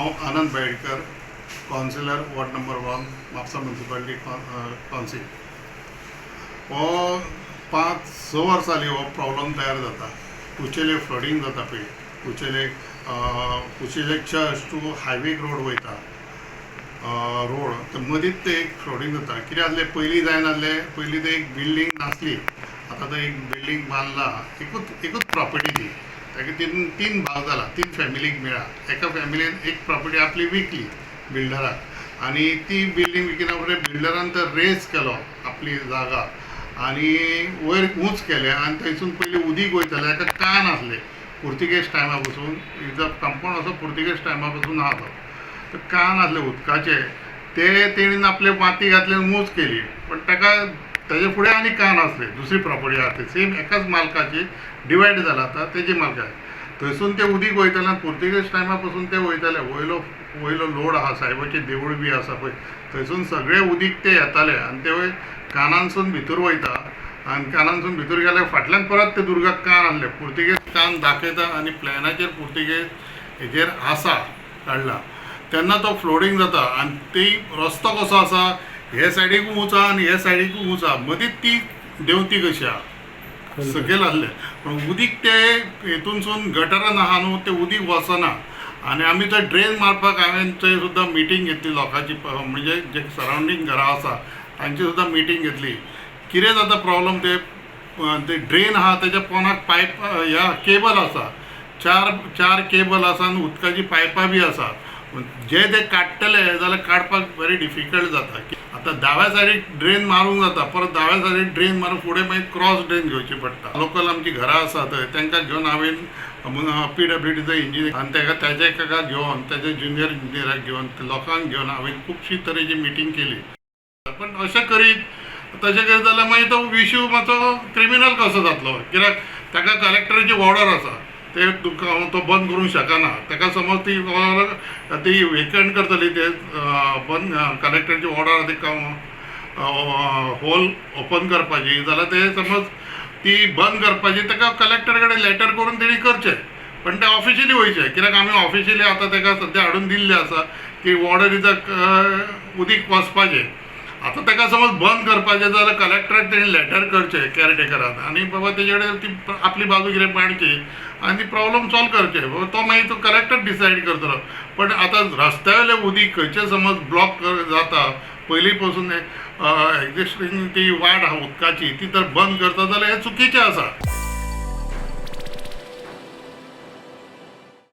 हांव आनंद Bedkar, councillor, ward number 1, Mapusa Municipality Council. हो 5-6 वर्सां जालीं हो प्रॉब्लम तयार जाता. कुचेले फ्लडींग जाता पळय, कुचेले, कुचेले चर्च टू हायवे रोड वयता रोड, तर मदींच ते एक फ्लडींग जाता. कितें आसलें, पयलीं जायनासलें. पयलीं ते एक बिल्डींग नासली. आतां तो एक बिल्डींग बांदला. एकूच एकूच प्रॉपर्टी ती. ताका तीन तीन भाग जाला, तीन फॅमिलीक मेळ्ळा. एका फॅमिलीन एक प्रॉपर्टी आपली विकली बिल्डराक आनी ती बिल्डींग विकिना फुडें बिल्डरान तर रेज केलो आपली जागा आनी वयर ऊंच केलें आनी थंयसून पयलीं उदीक वयतालें. ताका कान आसले पुर्तुगेज टायमा पसून. Is a compound असो पुर्तुगेज टायमा पसून आहा. तो तर कान आसले उदकाचे, ते तेणीन आपले माती घातली आनी ऊंच केली. पण ताका ताजे फुडें आनी कान आसले. दुसरी प्रॉपर्टी आहा ती सेम एकाच मालकाची, डिवायड जाला आतां तेजी मालका. थंयसून ते उदीक वयताले आनी पुर्तुगेज टायमा पसून ते वयताले. वयलो वयलो लोड आहा, सायबाचें देवूळ बी आसा पळय, थंयसून सगळे उदीक ते येताले आनी ते कानांसून भितर वयता. आनी कानांसून भितर गेल्यार फाटल्यान परत ते दुर्गाक कान आसले. पुर्तुगेज कान दाखयता आनी प्लॅनाचेर पुर्तुगेज हेजेर आसा काडला. तेन्ना तो फ्लोडींग जाता आनी ती रस्तो कसो आसा, हे सायडीक ऊंच आहा आनी हे सायडीक ऊंच आहा. मदींच ती देंवती कशी आहा, सकयल आसले. पूण उदीक ते हेतूनसून गटरान आहा न्हू, तें उदीक वचना. आनी आमी थंय ड्रेन मारपाक हांवें थंय सुद्दां मिटींग घेतली लोकांची, म्हणजे जे सरावंडींग घरां आसा तांची सुद्दां मिटींग घेतली. कितें जाता प्रॉब्लम, ते ते ड्रेन आहा तेच्या पोनाक पायप ह्या केबल आसा. चार चार केबल आसा आनी उदकाची पायपां बी आसा. जे ते काडटले जाल्यार काडपाक वेरी डिफिकल्ट जाता. आतां दाव्या सायडीक ड्रेन मारूंक जाता, परत दाव्या सायडीक ड्रेन मारून फुडें मागीर क्रॉस ड्रेन घेवची पडटा. लोकल आमची घरां आसा थंय, तांकां घेवन हांवें पीडब्ल्यूडीचो इंजिनियर आनी ताका ताजे एका घेवन, ताजे ज्युनियर इंजिनियराक घेवन, लोकांक घेवन हांवें खुबशी तरेची मिटींग केली. पण अशें करीत तशें करीत जाल्यार मागीर तो इशू मातसो क्रिमिनल कसो जातलो, कित्याक ताका कलेक्टराची ऑर्डर आसा. ते तुका तो बंद करूंक शकना. ताका समज ती ऑर्डर ती वेकंट करतली, ते बंद कलेक्टराची ऑर्डर ती होल ओपन करपाची जाल्यार, ते समज ती बंद करपाची, ताका कलेक्टर कडेन लेटर करून तेणी करचें. पण ते ऑफिशियली वयचें, कित्याक आमी ऑफिशियली आतां ताका सद्या हाडून दिल्लें आसा की ऑर्डर is उदीक वचपाचें. आतां ताका समज बंद करपाचें जाल्यार कलेक्टराक तेणी लेटर करचें केअरटेकरान आनी बाबा तेजे कडेन ती आपली बाजू कितें मांडची आनी ती प्रॉब्लम सॉल्व करचें. बाबा तो मागीर तो कलेक्टर डिसायड करतलो. पण आतां रस्त्या वयलें उदीक खंयचें समज ब्लॉक जाता, पयलीं पसून एक्झिस्टींग ती वाट आहा उदकाची, ती तर बंद करता जाल्यार हें चुकीचें आसा.